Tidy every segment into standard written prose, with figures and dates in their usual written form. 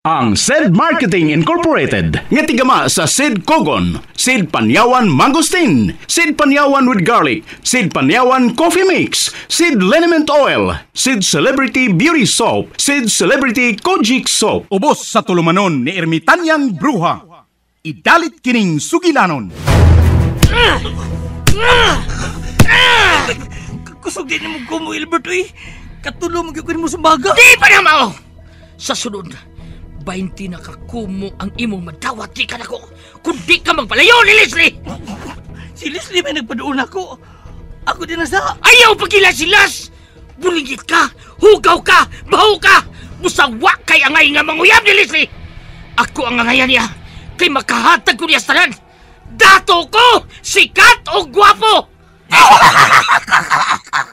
Ang Sed Marketing Incorporated nga tigama sa Sed Kogon, Sed Panyawan Mangosteen, Sed Panyawan with Garlic, Sed Panyawan Coffee Mix, Sed Liniment Oil, Sed Celebrity Beauty Soap, Sed Celebrity Kojic Soap. Ubos sa tulumanon ni Ermitanyang Bruha. Idalit kining sugilanon. Kusog din mo kumo, Ilbert, uy. Katulong mo mo sumbaga. Di pa na mao! Sa sunod, 20 na kakumo ang imong madawat di ka nako. Kundi ka magpalayo ni Leslie! Si Leslie may nagpadoon ako. Ako din nasa. Ayaw pagkila si Las! Bulingit ka! Hugaw ka! Baho ka! Musawa kay angay nga manguyab ni Leslie! Ako ang angayan niya. Kay makahatag ko niya sa tanan. Dato ko! Sikat o gwapo!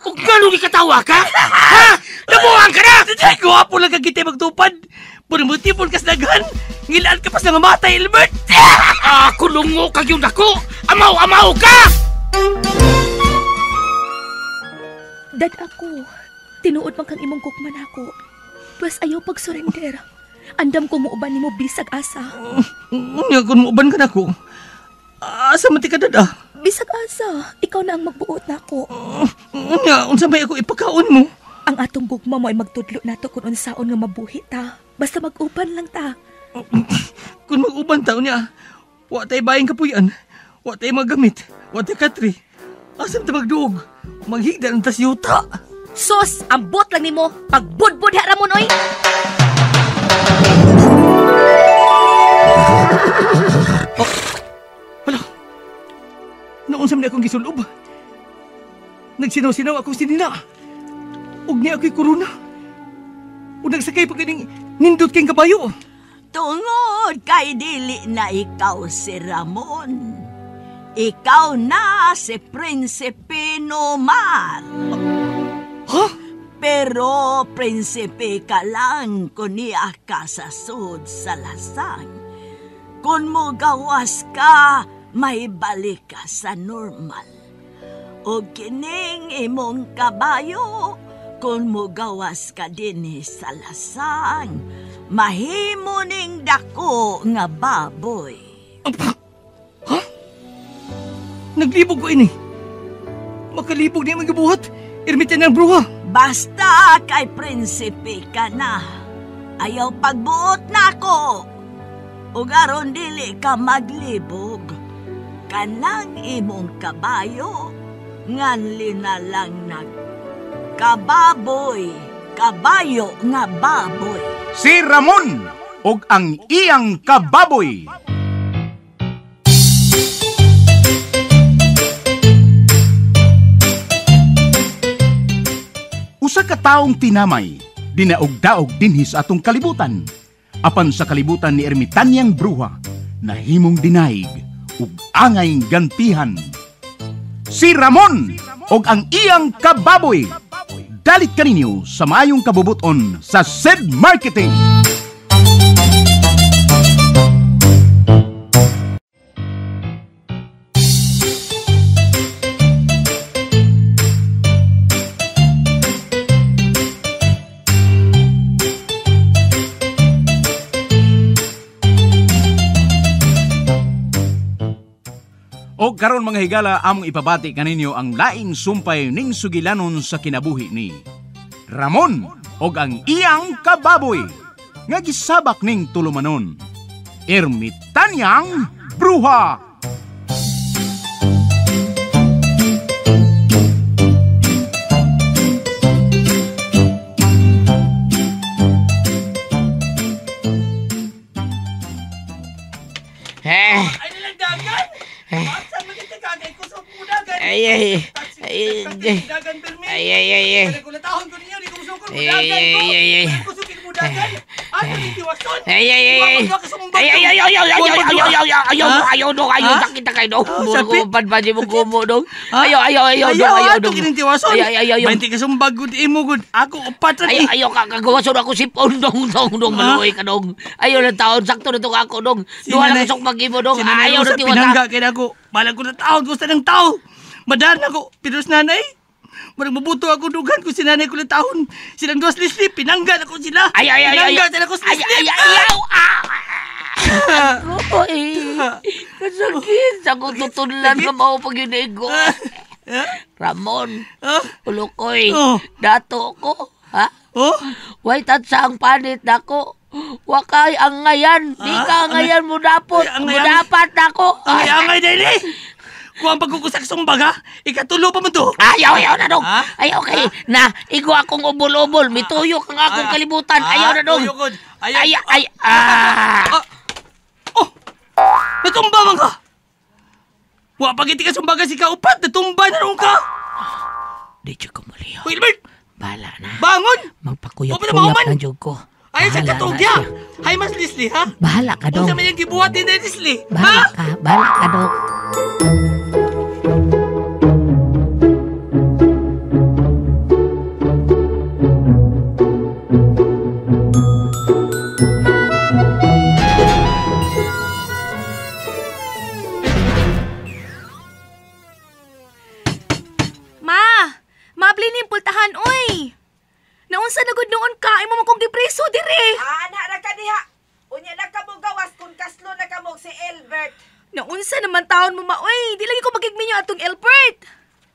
O gano'n di katawa ka? Ha? Nabuhan ka na! Ay, gwapo lang kagitay magtupad. Purmutipon kas daghan. Ngilaan ka pa sa nga matay, Ilbert. Ako lungo kag yung dako. Amaw-amaw ka! Dad ako, tinuod man kang imong gugma nako. Pwes ayaw pag-surrender. Andam ko muuban nimo bisag asa. Unya kun muuban ka nako. Asa man ti ka, dad ah? Bisag asa, ikaw na ang magbuot nako. Unya, unsa may ako ipakaon mo? Ang atong gugma mo ay magtudlo nato kung unsaon nga mabuhi ta. Basta mag-uban lang ta. Kung mag-uban ta, unya, wa tay bayang kapuyan, wa tay magamit, wa tay katri. Asam ta magduog? Maghigda ng tas yuta. Sos, ambot lang nimo. Pagbudbud ha Ramon, oy. Oh, wala. Noon sa man akong gisulob. Nagsinaw-sinaw akong sinina. Ug niya ako'y korona. Ug nagsakay pa kining nindot kayong kabayo. Tungod kay dili na ikaw si Ramon. Ikaw na si Prinsipe Nomar. Ha? Pero prinsipe ka lang kung niya ka sa sud sa lasang. Kung mo gawas ka, may balik ka sa normal. O kining imong kabayo, kung mo gawas ka din sa lasang, mahimo ning dako nga baboy. Ha? Naglibog ko ini. Makalibog niya magibuhat. Ermitan ng bruha. Basta kay prinsipe ka na. Ayaw pagbuot na ako. Ug aron dili ka maglibog. Kanang imong kabayo, nganli na lang nag kababoy, kabayo nga baboy. Si Ramon og ang iyang kababoy. Usa ka taong tinamay, dinaog-daog dinhi sa atong kalibutan. Apan sa kalibutan ni Ermitanyang Bruha, nahimong dinaig ug angay gantihan. Si Ramon og ang iyang kababoy. Dalit kaninyo sa maayong kabubuton sa Sed Marketing. O karon mga higala, among ipabati kaninyo ang laing sumpay ning sugilanon sa kinabuhi ni Ramon og ang iyang kababoy nga gisabak ning tulumanon, Ermitanyang Bruha. Ay ay ay ay ay ay ay ay ay ay ay ay ay ay ay ayaw ayaw dong ayaw sakit kay dong muro padpad mo kumo dong ayaw ayaw ayaw dong ayaw dong ay ay ay 20 ka sumbag gud imo gud ako upat ra ay ayaw ka kagawason ako sipon dong dong dong maluoy ka dong ayaw na taon sakto na to ako dong duha lang kasok mag-imo dong ayaw na tiwasa pinangga kay ako balag ko na taon gusto ng tao madan ako pidos nanay. Marang mabuto ako dugan kung sinanay ko lang taon. Silang duwas Leslie, pinanggan ako sila. Ay, ay, ay, pinanggan sila ko ay, ay, ay, ayaw, Kasakit sa akong tutudlan nga mao pag yun. Ramon, Kulukoy, dato ko, ha? Oh? Way tatsa ang panit nako. Wakay angayan. Di ka angayan mo dapot. Mo dapat nako. Angay-angay dili. Kung ang pagkukusak sa baga, ikatulo pa mo to. Ayaw, ayaw na dong. Ayaw kay na igo akong ubol-ubol. Mituyok ang akong kalibutan. Ayaw na dong. Ayaw, ay, ah. Oh, natumba man ka. Wa pagiti ka sumbaga si kaupat, natumba na ron ka. Di ko muliyo. Wilbert! Bahala na. Bangon! Magpakuyap-kuyap na dyan ko. Ay, sa katugya! Hay, mas Leslie, ha? Bahala ka dong. Unsa man yung gibuhat ni Leslie? Bahala ka. Bahala ka dong. Ma! Mabli ni pultahan, oy! Naunsa na gud noon ka, imo man kong gipreso dire. Ah, ana ra ka diha. Unya na ka mo gawas kun kaslo na ka mo si Elbert. Naunsa naman taon mo ma, oy, di lagi ko magigminyo atong Elbert.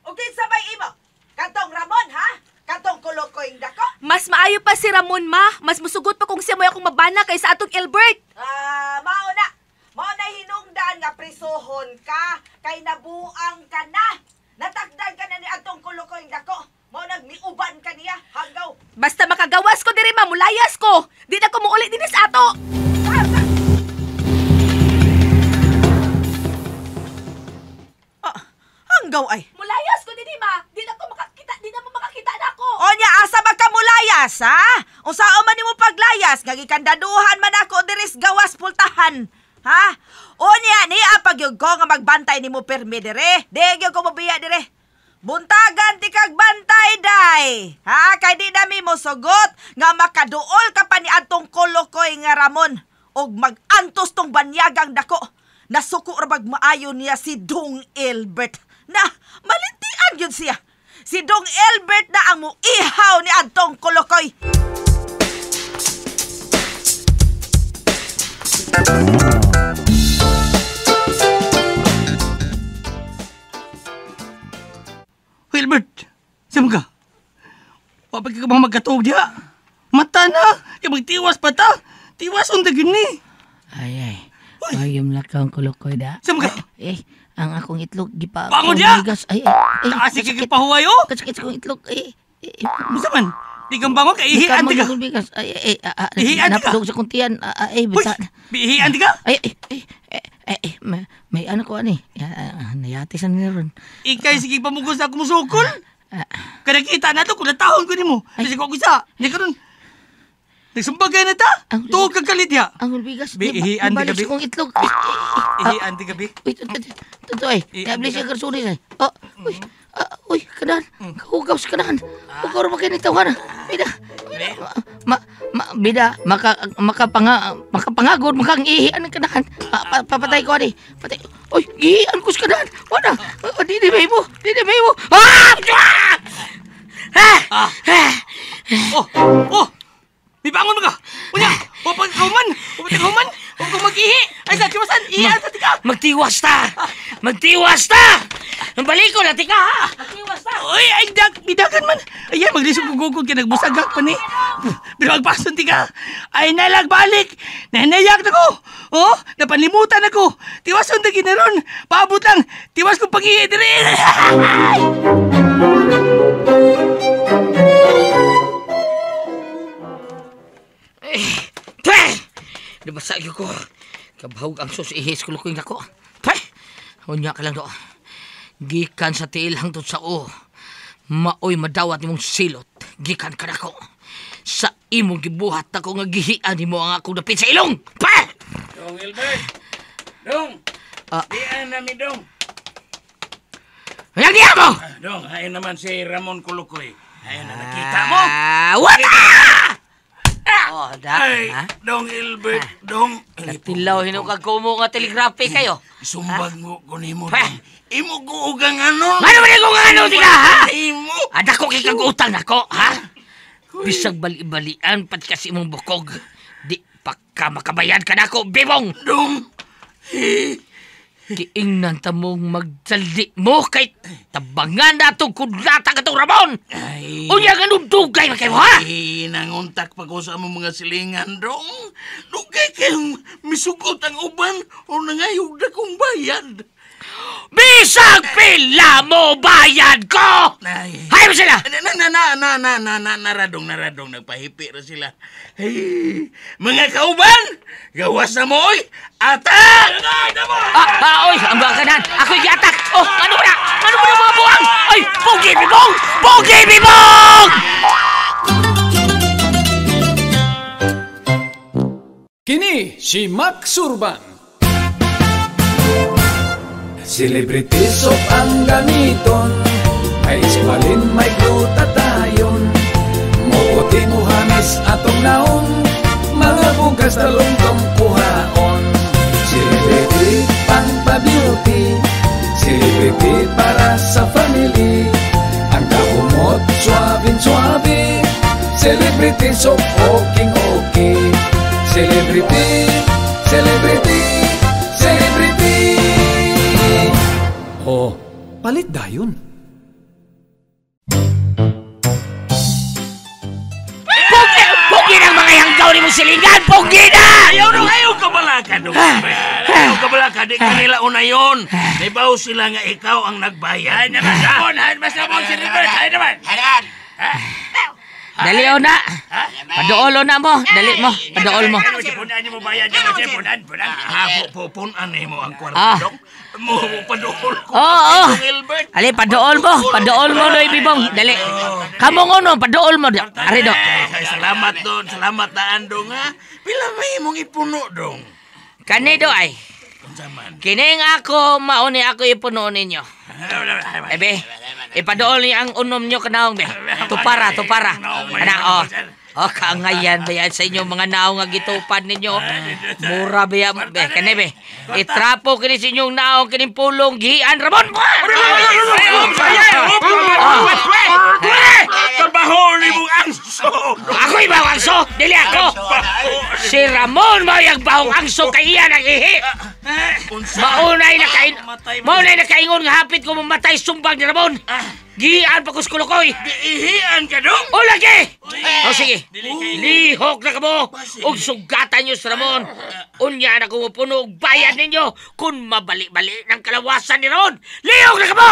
Okay, sabay imo. Katong Ramon, ha? Katong Kulukoy dako. Mas maayo pa si Ramon, ma. Mas musugot pa kung siya mo akong mabana kaysa atong Elbert. Ah, mao na. Mao na hinungdan nga prisohon ka kay nabuang ka na. Natakdan ka na ni atong Kulukoy dako. Mao nagmiuban ka niya, hanggaw. Basta makagawas ko diri ma, mulayas ko. Di na ko muuli dinhi sa ato. Ah, hanggaw ay. Mulayas ko dinhi ma. Di na ko makakita, di na mo makakita na ako. Onya asa ba ka mulayas, ha? Unsaon man nimo paglayas, nga gikandaduhan man ako diri sa gawas pultahan. Ha? Onya niya pagyud ko nga magbantay nimo pirmi dire. Di gyud ko mobiya dire. Buntagan ti kag bantay day. Ha, kay di nami mo sugot nga makaduol ka pa ni atong Kulukoy nga Ramon og magantos tong banyagang dako. Nasuko ra bag maayo niya si Dong Elbert. Na malintian gyud siya. Si Dong Elbert na ang muihaw ni atong Kulukoy. Wilbert, saan ka? Wapag ka bang magkatuog diha? Mata na! Kaya magtiwas pa ta! Tiwas unta gini! Ay, ay. Ay, yung lakang Kulukoy da. Saan ka? Eh, ang akong itlog, gipa... Bangon diha! Ay, ay, ay. Taas sige pahuway, oh! Kasakit sa akong itlog, eh. Musa man? Di kang bangon, kay ihian ti ka. Ay, ay, ay. Ihian ti ka. Napdog sa kong tiyan. Ay, bita. Ihian ti ka? Ay, ay, ay. Ay, may ano ko ani. Nayati sa niron. Ikay sige pamugos na kumusukol. Kada kita na to, kung natahon ko nimo. Kasi ko isa. Hindi ka nun. Nagsumbagay na ta. Tuog kang kalit ya. Ang bigas. Ihian ti gabi. Kong itlog. Ihian ti gabi. Uy, totoo ay. Nabli siya garsunis ay. Uy, uy, kanahan. Hugaw sa kanahan. Hugaw rin makinitaw ka na. Bida. Bida, makapangagod, makang ihian ang kanahan. Papatay ko ani. Patay. Uy, ihian ko sa kanahan. Wala. Di di may mo. Di di may mo. Ah! Ah! Oh! Oh! May bangon mo ka! Unya! Huwag pagkahuman! Huwag pagkahuman! Huwag kang mag-ihi! Ay sa tiwasan! Ihian sa tika! Magtiwas ta! Magtiwas ta! Ang balik ko na tika ha! Magtiwas ta! Uy! Ay! Bidagan man! Ayan! Maglisog kugugod ka! Nagbusagak pa ni! Pero agpason tika! Ay nalagbalik! Nahinayak na ko! Oh! Napanlimutan ako! Tiwason na ginaron! Paabot lang! Tiwas kong pag-ihi! Diri! Nabasa yun ko. Kabahog ang sus ihis Kulukoy nako. Peh! Unya ka lang do. Gikan sa tiil hangtod sa o. Maoy madawat nimong silot. Gikan ka nako. Sa imong gibuhat nako nga gihian nimo ang akong dapit sa ilong. Peh! Dong Elbert! Dong! Diyan na mi dong. Ayan diya mo! Dong, ayun naman si Ramon Kulukoy. Ayun na nakita mo! Wala! Oh, da, ay, ha? Dong Elbert, dong. Natilaw, hinukag ko mo nga telegraphic kayo. Sumbag mo ko nimo, dong. Imo ko ugang ano? Ano ba ko nga ano, tika, ha? Imo. Ada ko kay kag-utang nako, ha? Bisag bali-balian, pati kasi imong bukog. Di pa ka makabayan ka nako, bibong! Dong, Kiingnan ta mong magdali mo kay tabangan na itong kudlata ka itong Ramon! Ay. Unya nga nung dugay ba kayo, ha? Ay, nanguntak pa ko sa among mga silingan, dong. Dugay kayong misugot ang uban o nangayog na kong bayad. Bisag pila mo bayad ko! Ay. Hay mo sila! Na, naradong, nagpahipi ra sila. Hey, mga kauban, gawas na mo, oy! Atak! Oy, ang bakanan! Ako'y giatak! Oh, ano na? Ano mo na mga buwang? Ay, pugi bibong! Pugi bibong! Kini si Max Urban. Celebrity soap ang gamiton, may ismalin, may glutatayon. Muputi mo hamis atong naong, mga bugas talongtong kuhaon. Celebrity pang pa-beauty, celebrity para sa family. Ang kahumot, suabing-suabi, celebrity soap, okay-okay. Celebrity, celebrity, celebrity. Oh, palit dayon. Pugi ng mga hanggaw ni mong silingan! Pugi na! Ayaw kabalaka, dong. Ayaw kabalaka, di kanila una yun. Nibaw sila nga ikaw ang nagbayad. Ay naman, sabon! Ay naman, sabon! Si Rivers! Ay naman! Dali o na! Padool o na mo! Dali mo! Padool mo! Punan mo bayad niya. Punan, punan. Punan mo ang kwarta, dong. Mo, padool ko. Oo! Ali, padool mo! Padool mo, Noy Bibong! Dali! Kamong uno, padool mo! Ari, do! Salamat, dong. Salamat daan, dong, ha? Pila may imong ipuno, dong? Kani, do, ay. Kining ako, mauni ako ipuno ninyo. Ebe, ipadool niya ang unom nyo kanaong, be. Tupara, tupara. Ana, oh. Oh, kaangayan ba yan sa inyo mga naong nga gitupan ninyo? Mura ba yan? Be, kani, be. Itrapo kini sa inyong naong kining pulong gihian, Ramon! Trabaho ni mong angso! Ako'y bahong angso! Dili ako! Si Ramon mayang bahong angso kay iya nang ihi! Maunay nakaingon nga hapit ko mamatay sumbag ni Ramon! Gihian pa ko sa kulukoy! Giihian ka dong? O lagi! O sige, lihok na ka mo! Og sugatan nyo sa Ramon! Unya na kumupuno og bayad ninyo kung mabali-bali ng kalawasan ni Ramon! Lihok na ka mo!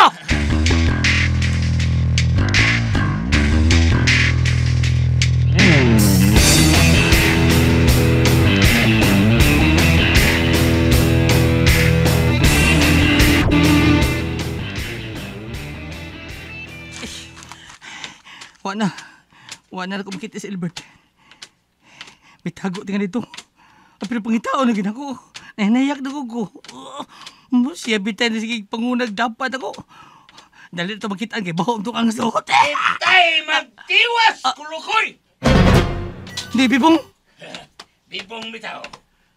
Wa na ako makita si Albert. May tago tinga dito. Pero pangitao na ginako. Nahinayak na ko. Siya bitan na sige pangunag dapat ako. Dali na ito makita ang kay baho itong ang suot. Tay, magtiwas, kulukoy! Hindi, Bibong! Bibong bitaw.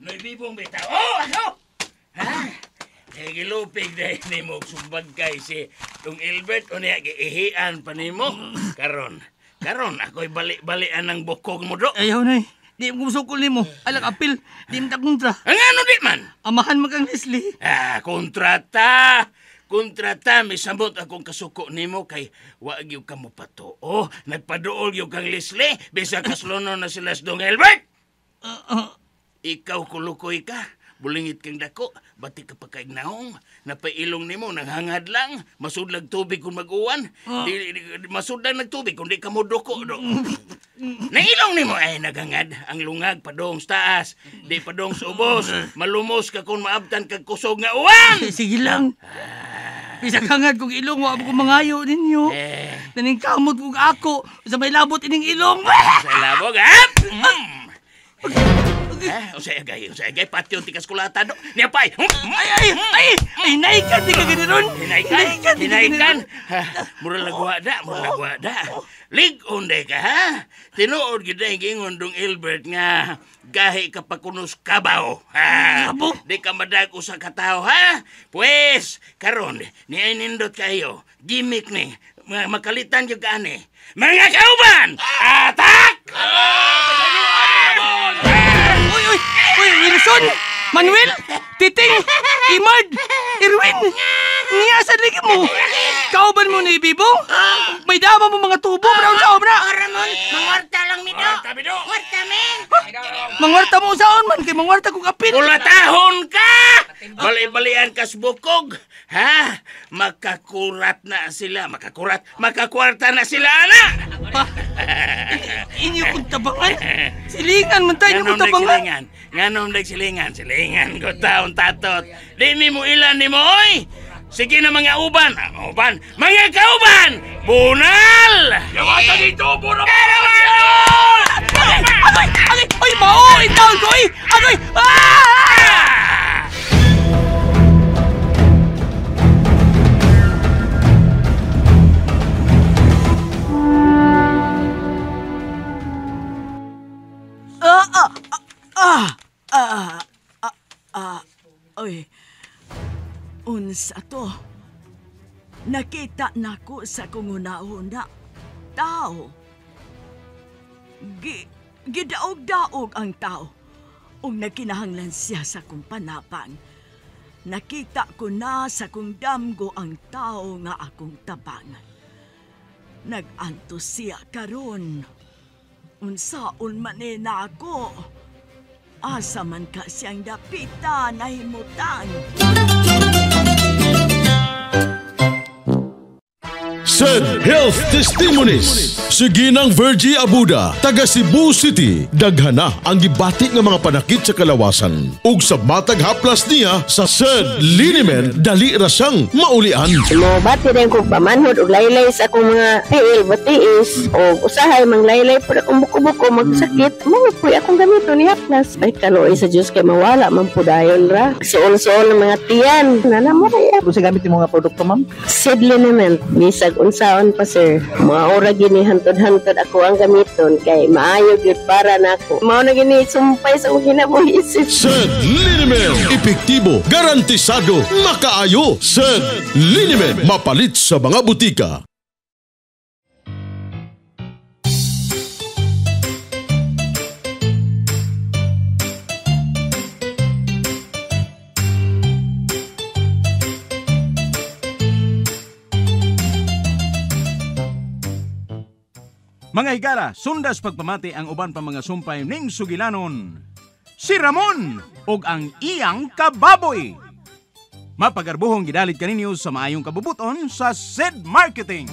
Noy Bibong bitaw. Oh, ako! Ha? Gilupig dahil ni mo sumbag kay si Dong Albert o niya giihian pa ni mo. Karon, ako'y bali-balian ng bukog mo do. Ayaw na eh. Di mo kumusukol ni mo. Alak apil. Di mo kontra. Ang ano di man? Amahan mo kang Leslie. Ah, kontrata. Kontrata, may samot akong kasuko nimo kay wag yung ka mo patoo. Nagpadool yung kang Leslie. Bisa kaslono na sila sa Dong Albert. Ikaw kulukoy ka. Bulingit kang dako, bati ka pa kaignaong, napailong nimo nanghangad lang, masudlag tubig kung mag-uwan, masudlag nagtubig kung di ka mo duko do. Nailong nimo ay naghangad, ang lungag padong sa taas, di padong sa ubos, malumos ka kung maabtan kag kusog nga uwan. Sige lang. Bisag hangad kong ilong, wa ko mangayo ninyo. Naning kamot kong ako, sa may labot ining ilong. Sa labog, ha? Usay agay, patyon tikas kulata do. Niya pa ay. Ay, hinaikan di ka ganiron. Hinaikan. Mura lagwada. Lig-on day ka, ha? Tinuod gid ay giingon dong Albert nga gahi ka pa kunos kabaw, ha? Di ka madag usa ka tawo, ha? Pues, karon ni ay nindot kayo. Gimmick ni. Makalitan gyud ka ani. Mga kauban, atak! Uy, Wilson! Manuel! Titing! Imard! Erwin! Niya sa ligi mo! Kauban mo ni Bibong? May dama mo mga tubo, brown sa obra! Oh, Ramon, mangwarta lang mi do. Ngwarta men. Mangwarta mo saon man kay mangwarta kong apil. Ulatahon ka! Bali-balian kas bukog. Ha? Makakurat na sila. Makakurat. Makakwarta na sila, ana! Inyo kong tabangan. Silingan man tayo kong tabangan. Nganom dag silingan. Silingan ko taon tatot. Di mi mo ilan ni mo, oy! Sige na mga uban. Uban. Mga kauban! Bunal! Yawata dito, bunal! Agay! Agay! Agay! Oy, mao! Itaon ko, oy! Agay! Ah! Oy. Unsa to? Nakita nako sa kong una-una. Tao. Gidaog-daog ang tao. Ug nagkinahanglan siya sa kong panapang. Nakita ko na sa kong damgo ang tao nga akong tabangan. Nag-antos siya karon. Unsaon man ni na ako. Asa man ka siyang dapita nahimutan. Said Health Testimonies. Si Ginang Virgie Abuda, taga Cebu City, daghana ang gibati nga mga panakit sa kalawasan. Ug sa matag haplas niya sa Said Liniment, dali ra siyang maulian. Mobati rin kong pamanhod og laylay sa akong mga tiil, batiis, o usahay manglaylay po akong buko-buko, magsakit. Mga puy akong gamito ni haplas. Ay kaluoy sa Diyos kay mawala man po dayon ra. Suol-suol ng mga tiyan. Nana mo raya. Kung sa gamit yung mga produkto, ma'am? Said Liniment, bisag unsaon pa sir. Mga ora gini hantod-hantod ako ang gamiton kay maayo gyud para nako. Mao na gini sumpay sa akong kinabuhi. Said Liniment, epektibo, garantisado, makaayo. Said Liniment, mapalit sa mga butika. Mga higala, sundas pagpamati ang uban pa mga sumpay ning sugilanon. Si Ramon og ang iyang kababoy. Mapagarbuhong gidalit kaninyo sa maayong kabubuton sa Said Marketing.